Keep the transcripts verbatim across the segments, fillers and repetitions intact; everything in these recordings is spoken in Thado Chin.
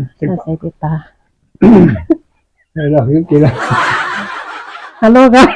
Nasei ti ta. Hello, hello. Hello, guys.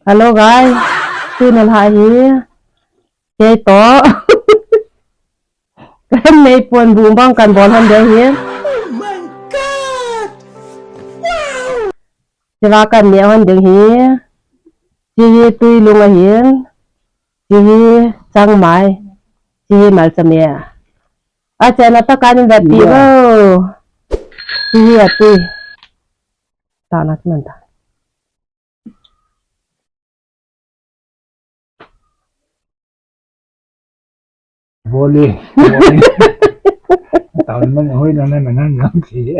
Hello, guys. Tuni lha hi. Kei toh. Kan nei pon bu bang kan bol hon ding hi. Oh my God! Wow! Hiva kan nei hon ding hi. Hiche hi tui lung ahin. Hiche hi changmai. Hiche hi malchame. Achen a ta kan in vet pi vo. Hiche hi atui. Ta na kan ta. Boli, boli. Tao ni mang hoi na na na na na si.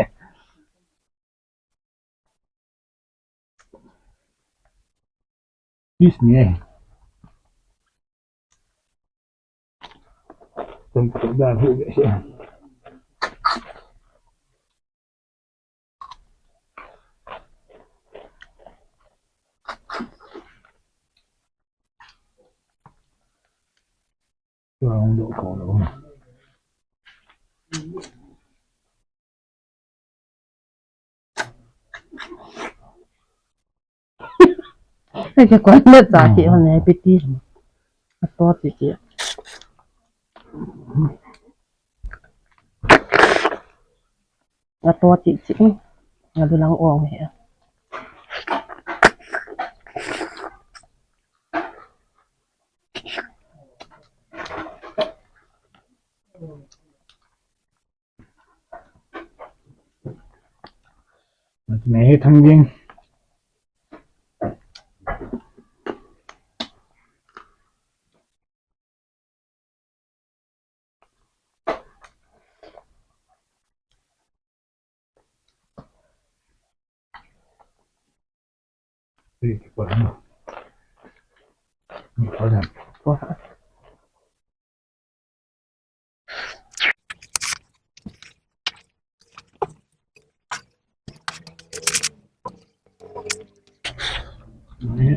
Pis ni. Tum tum da hu be si. Tua hung doh kho lou. Ai, ka koi na cha ti hon ne, piti. Ato ti ti. Ato ti ti. Adu lang ong he. Nei hi thang ding.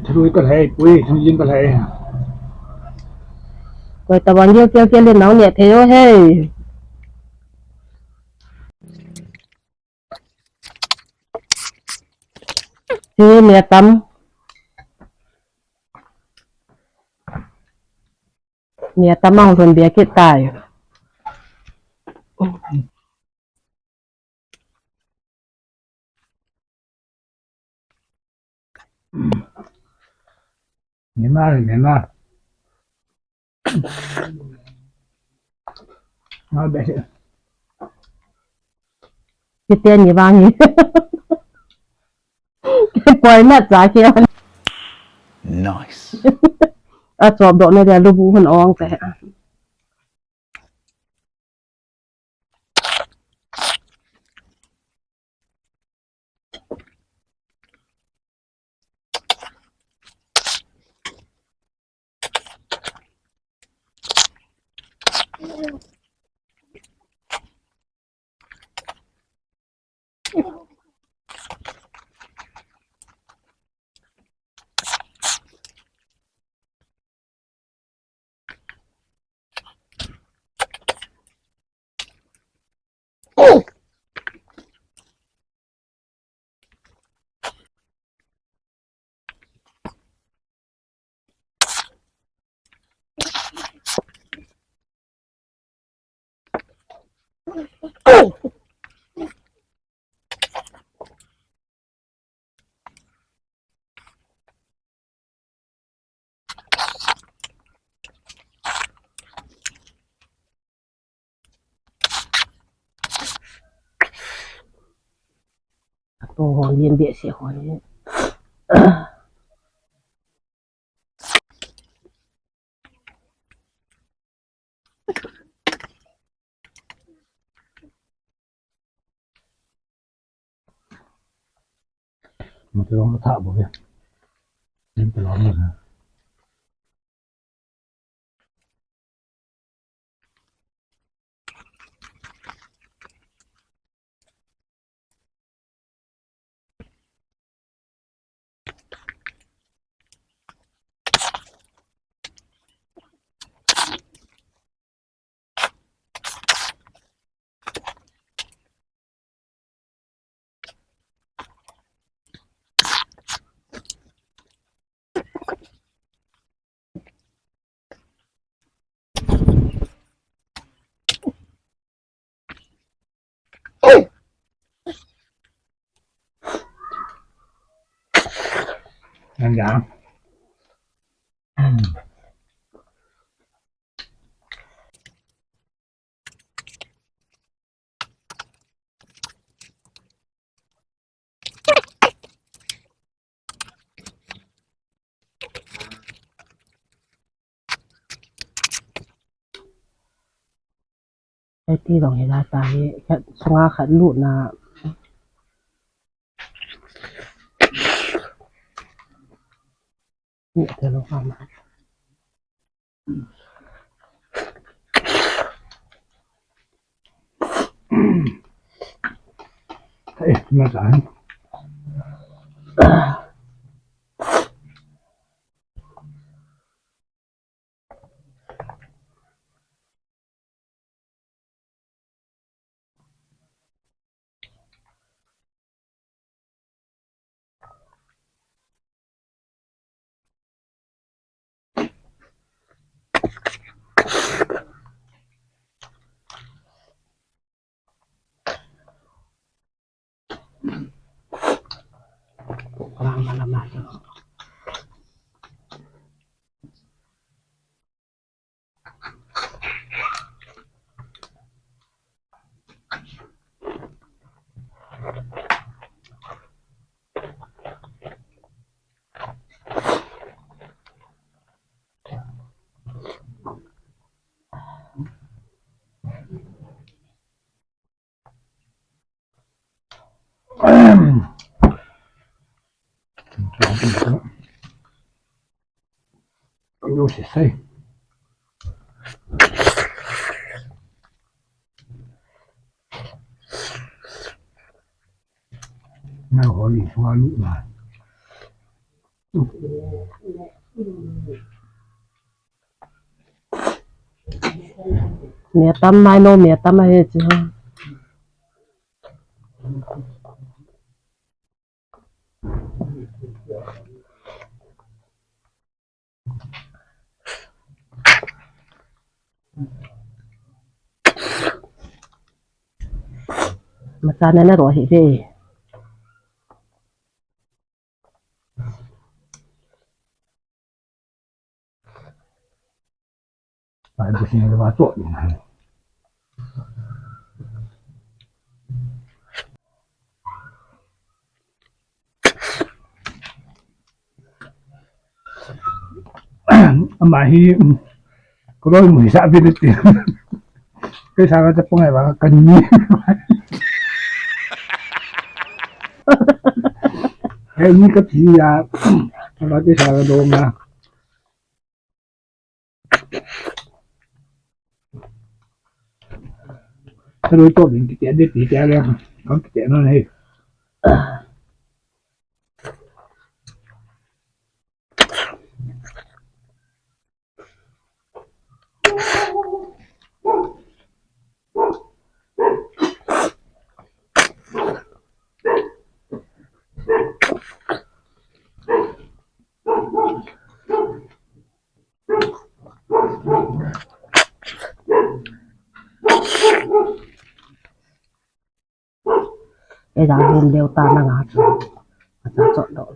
Thalui ka lhai, pui, thangjing ka lhai. Koi tabang yo kya kya le nau ne the yo he. Hi, mi atam. Mi atam a hung lhun bia kit tai. Myanmar, Myanmar. Ngai be. Kiten ni vang ni. Koi na cha ke. Nice. A chop doh na dia lubu hon ong te. Ato ho lien behseh ho hi. Mati long ka tha bo ya. Nin ta long na. Ya. Eti dong hi la ta hi, khat sunga khat lut na. Ni te lo ka ma. Hey, na ta. Yo se sai. Na ho ni so lu na. Mia tam mai no, mia tam mai he chi ho. Masa na na ro hi ve. Ai, bu sing le ba to. Ama hi, um, ko loi mu hi sa bi le ti. Kei sa ka ta pang ai ba ka ni. Kei ni ka ti ya. Ka ba kei sa ka do na. Ka loi to din ti ti de ti ti le. Ka ti na he. Ei, da hum deu ta na nga chu. Ka cha chot doh.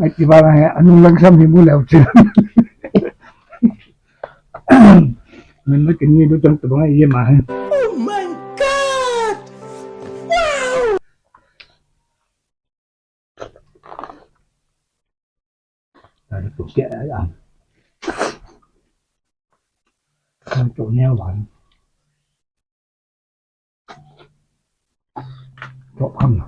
Ai, ti ba la he, anung lang sam hi mu leu chin. Min na kin ni du chang tu ba ngai ye ma he. Oh my God! Wow! Ai, tu ke ai a. Ai, tu ne wa. Chop kham na.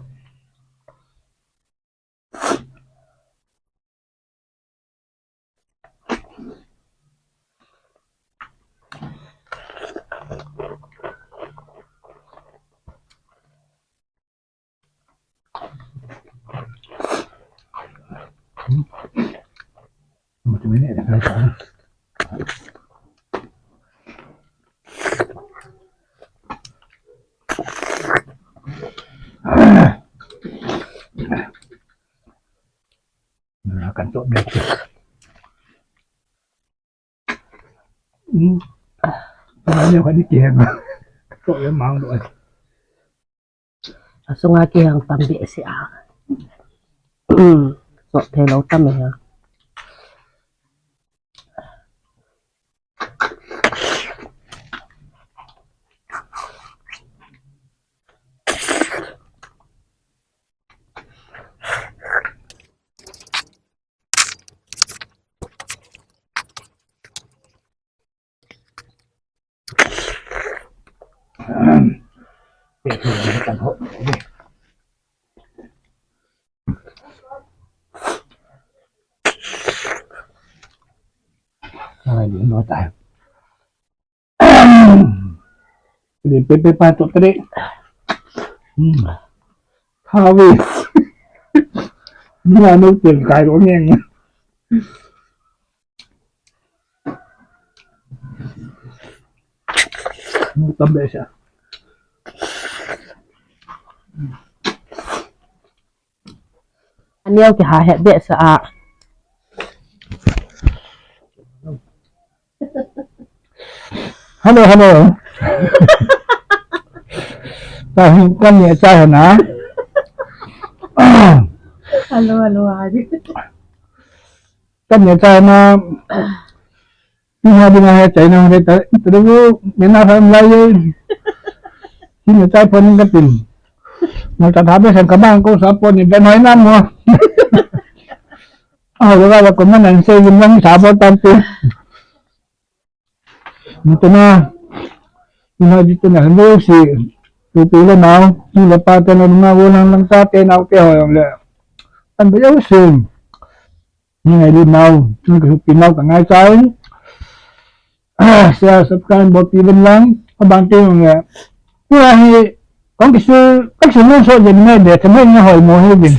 Hmm. Tua ni khat ni kiheng. Tua le mang lo. Asunga kiheng tam behseh a. Hmm. Sot thei lou tam e ha. Ai, din lo tai. Din pe pe pa to tre. Hmm. Hawi. Ni la no tem kai lo ngeng. Mu tam behseh. Aneo kiha het behseh a. Hello, hello. Ta hin kan ni cha na. Hello, hello, Haji. Kan ni cha na. Ni ha ding ha chai na ha ta. Ta du ni na ha lai ye. Ni cha pon ka tin. Mo ta tha be san ka bang ko sa pon ni ben hoi na mo. Ah, lo ga ko man an se yin lang sa bo tan tu. Ni ta na. Ni ha di ta na lo si. Tu tu le nau. Ni le pa te na na wo lang lang ta te nau te ho yong le. An be yo si. Ni ngai lut nau, ni ka hupi nau ka ngai chai. Ah, share, subscribe, bol pi ven lang, ka bang te nge. Ni hi, kong kisu, kong kisu nung so jen ngai de, ka ngai ngai hoi mo hi din.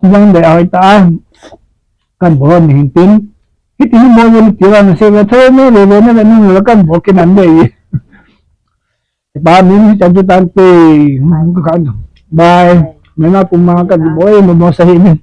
Jang de hoi ta, kan bol ni hin tin. Hiti hi mo jen ti wa na se ve tho me le le ne le nung le kan bol kin an de. Ba min hi chan chu tan te, ka kan. Bye. Mena puma ka di boy mo mo sa hi min.